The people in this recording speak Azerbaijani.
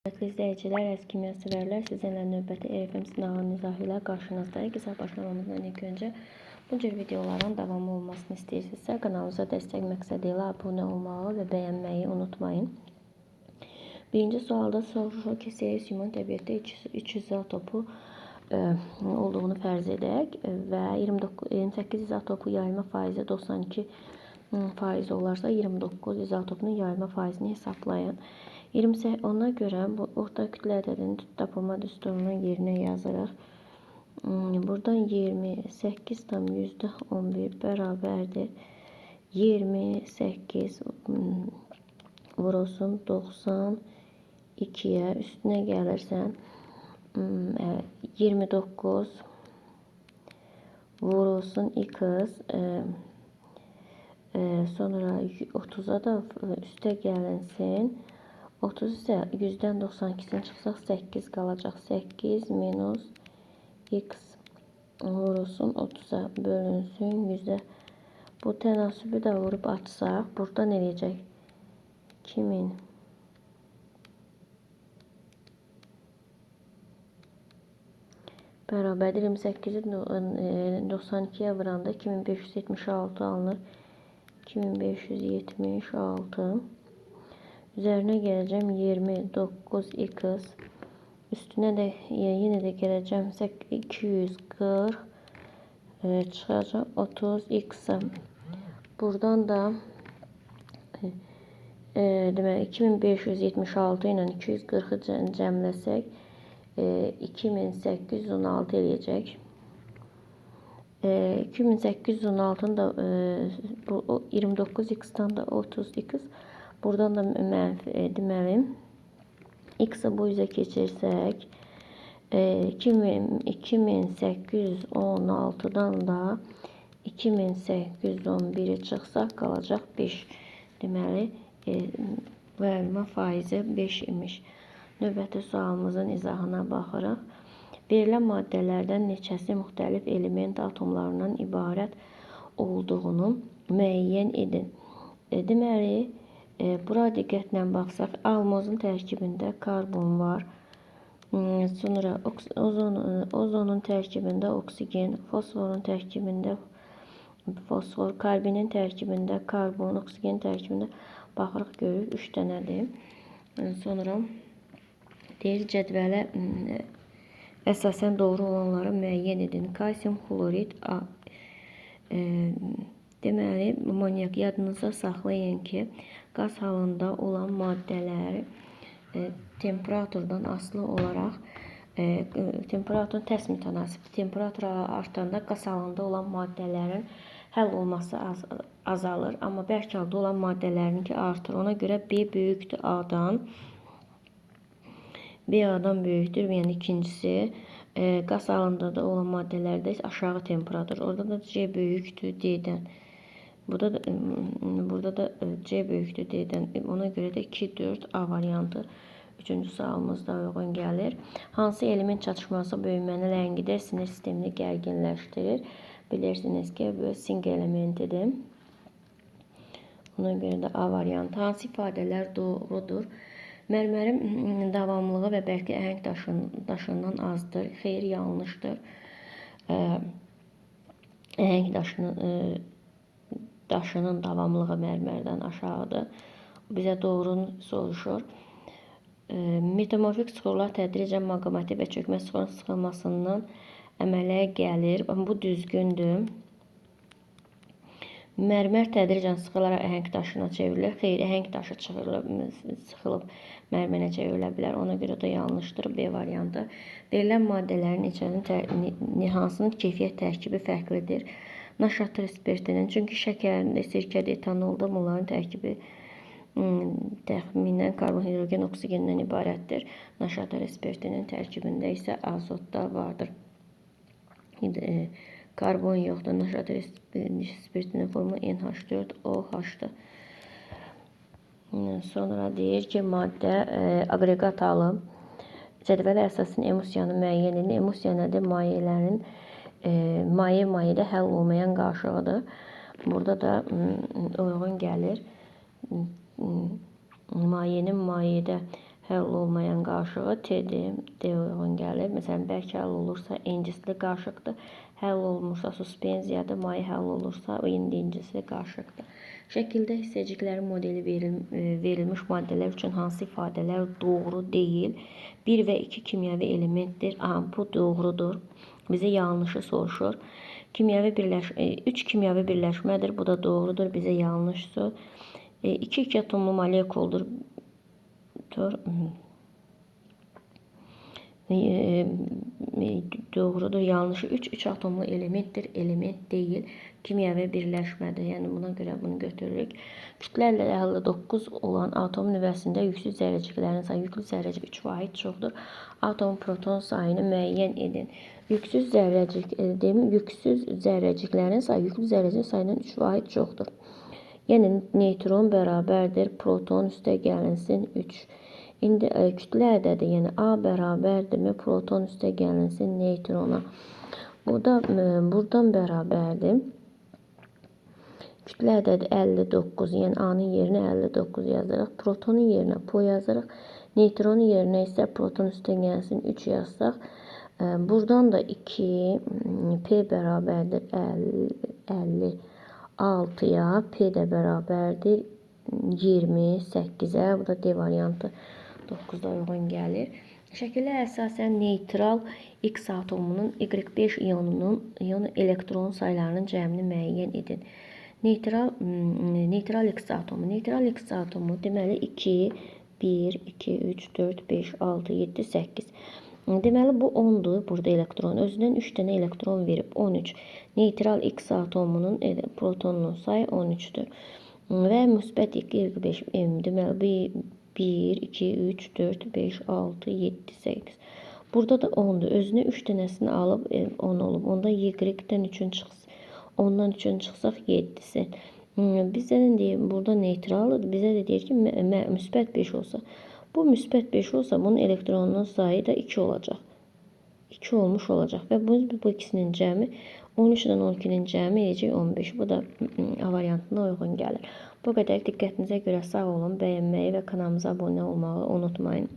Hörmətli izləyicilər, əziz kimya sevərlər, sizinlə növbəti EFM sınağının izahı ilə qarşınızdayıq. İzah başlamamızdan ilk öncə bu cür videoların davamlı olmasını istəyirsinizsə, kanalımıza dəstək məqsədi ilə abunə olmağı və bəyənməyi unutmayın. Birinci sualda soruşur ki, sesiumun təbiətdə 3 izotopu olduğunu fərz edək və 28 izotopu yayılma faizi 92% olarsa 29 izotopunun yayılma faizini hesablayın. 28, ona görə bu orta kütlə ədədini tapılma düsturunun yerinə yazırıq. Buradan 28,11 bərabərdir. 28 vurulsun 92-yə, üstünə gəlirsən 29 vurulsun x, sonra 30-a da üstə gəlinsin. 30 isə 100-dən 92-sini çıxsaq 8 qalacaq. 8 minus x vurulsun 30-a bölünsün 100-ə. Bu tənasübü də vurub açsaq, burada nə eləyəcək? 2000 bərabərdir. 28-i 92-yə vuranda 2576 alınır. 2576. Üzərinə gələcəm 29x. Üstünə də yenə də gələcəm 240. Çıxacaq 30x. Buradan da deməli 2576 ilə 240-ı cəmləsək 2816 eləyəcək. 2816-nı da bu 29x-dan da 30x. Buradan da mənfi, deməli x-i bu üzə keçirsək 2816-dan da 2811-i çıxsaq qalacaq 5. Deməli yayılma faizi 5 imiş. Növbəti sualımızın izahına baxırıq. Verilən maddələrdən neçəsi müxtəlif element atomlarından ibarət olduğunu müəyyən edin. Deməli, bura diqqətlə baxsaq, almazın tərkibində karbon var. Sonra ozonun tərkibində oksigen, fosforun tərkibində fosfor, karbinin tərkibində karbon, oksigen tərkibində baxırıq, görürük 3 dənədir. Sonra deyir cədvələ əsasən doğru olanları müəyyən edin. Kalsium xlorid A. Deməli, amonyak, yadınızda saxlayın ki, qaz halında olan maddələr temperaturdan asılı olaraq temperaturun tərs mütənasibdir. Temperatur artanda qaz halında olan maddələrin həll olması azalır, amma bərk halda olan maddələrinki artır. Ona görə B böyükdür A-dan. B A-dan böyükdür, yəni ikincisi. Qaz halında da olan maddələrdə isə aşağı temperatur. Orada da C böyükdür D-dən. Burada da C böyükdür D-dən. Ona görə də 2, 4 A variantı üçüncü sualımızda uyğun gəlir. Hansı element çatışması böyüməni ləngidir, sinir sistemini gərginləşdirir? Bilirsiniz ki, bu sink elementidir. Ona görə də A variantı. Hansı ifadələr doğrudur? Mərmərin davamlılığı və bərkliyi əhəng daşından azdır. Xeyr, yanlışdır. Əhəng daşının davamlılığı mərmərdən aşağıdır. Bizə doğrunu soruşur. Metamorfik süxurlar tədricən maqmatik və çökmə süxurun sıxılmasından əmələ gəlir. Bu düzgündür. Mərmər tədricən sıxılaraq əhəng daşına çevrilir. Xeyr, əhəng daşı sıxılıb mərmərə çevrilə bilər. Ona görə də yanlışdır B variantı. Verilən maddələrin hansının keyfiyyət tərkibi fərqlidir? Naşatır spirtinin. Çünki şəkərində, sirkədə, etanolda bunların tərkibi təxminən karbon, hidrogen, oksigenden ibarətdir. Naşatır spirtinin tərkibində isə azot da vardır. Karbon yoxdur. Naşatır spirtinin formu NH4OH-dır. Sonra deyir ki, maddə aqreqat halı. Cədvələ əsasən emulsiyanı müəyyən edin. Emulsiya nədir? Mayələrin maye-mayedə həll olmayan qaşığıdır. Burada da uyğun gəlir. Mayenin mayedə Həll olmayan qarışığı T-dir. D uyğun gəlir. Məsələn, bərk həll olursa incisli qarışıqdır. Həll olunmursa suspenziyadır. Maye həll olursa o indi incisli qarışıqdır. Şəkildə hissəciklərin modeli verilmiş maddələr üçün hansı ifadələr doğru deyil? 1 və 2 kimyəvi elementdir. Aha, bu doğrudur. Bizə yanlışı soruşur. Kimyəvi 3 kimyəvi birləşmədir. Bu da doğrudur. Bizə yanlışdır. 2 2 atomlu molekuldur. Doğrudur. Yanlışı 3 3 atomlu elementdir. Element deyil. Kimyəvi birləşmədir. Yəni buna görə bunu götürürük. Kütlə 59 olan atom nüvəsində yüksüz zərrəciklərin sayı, yüklü zərrəcik 3 vahid çoxdur. Atom proton sayını müəyyən edin. Yüksüz zərrəcik, yüksüz zərrəciklərin sayı yüklü zərrəcikin sayından 3 vahid çoxdur. Yəni neytron bərabərdir proton üstə gəlinsin 3. İndi kütlə ədədi, yəni A bərabərdirmi proton üstə gəlinsin neytrona. Bu da buradan bərabərdir. Kütlə ədədi 59, yəni A-nın yerinə 59 yazırıq. Protonun yerinə Po yazırıq. Neytronun yerinə isə proton üstə gəlsin 3 yazsaq. Buradan da 2 P bərabərdir 56-ya, P də bərabərdir 28-ə. Bu da D variantı 9-da uyğun gəlir. Şəkilə əsasən neytral X atomunun Y5 ionunun ion elektron saylarının cəmini müəyyən edin. Neytral X atomu. Neytral X atomu deməli 2, 1, 2, 3, 4, 5, 6, 7, 8. Deməli bu 10-dur. Burada elektron. Özündən 3 dənə elektron verib 13. Neytral X atomunun protonunun sayı 13-dür. Və müsbət 2,5 deməli 1, 2, 3, 4, 5, 6, 7, 8. Burada da 10-dur. Özünə 3 dənəsini alıb 10 olub. Onda Y-dən 3-ün çıxsın. Ondan 3-ün çıxsaq 7-si. Bizə də deyir, burada neytraldır. Bizə də deyir ki, müsbət 5 olsa. Bu müsbət 5 olsa, bunun elektronunun sayı da 2 olacaq. 2 olmuş olacaq. Və bu ikisinin cəmi 13 ilə 12-nin cəmi eləyəcək 15. Bu da A variantına uyğun gəlir. Bu qədər. Diqqətinizə görə sağ olun. Bəyənməyi və kanalımıza abunə olmağı unutmayın.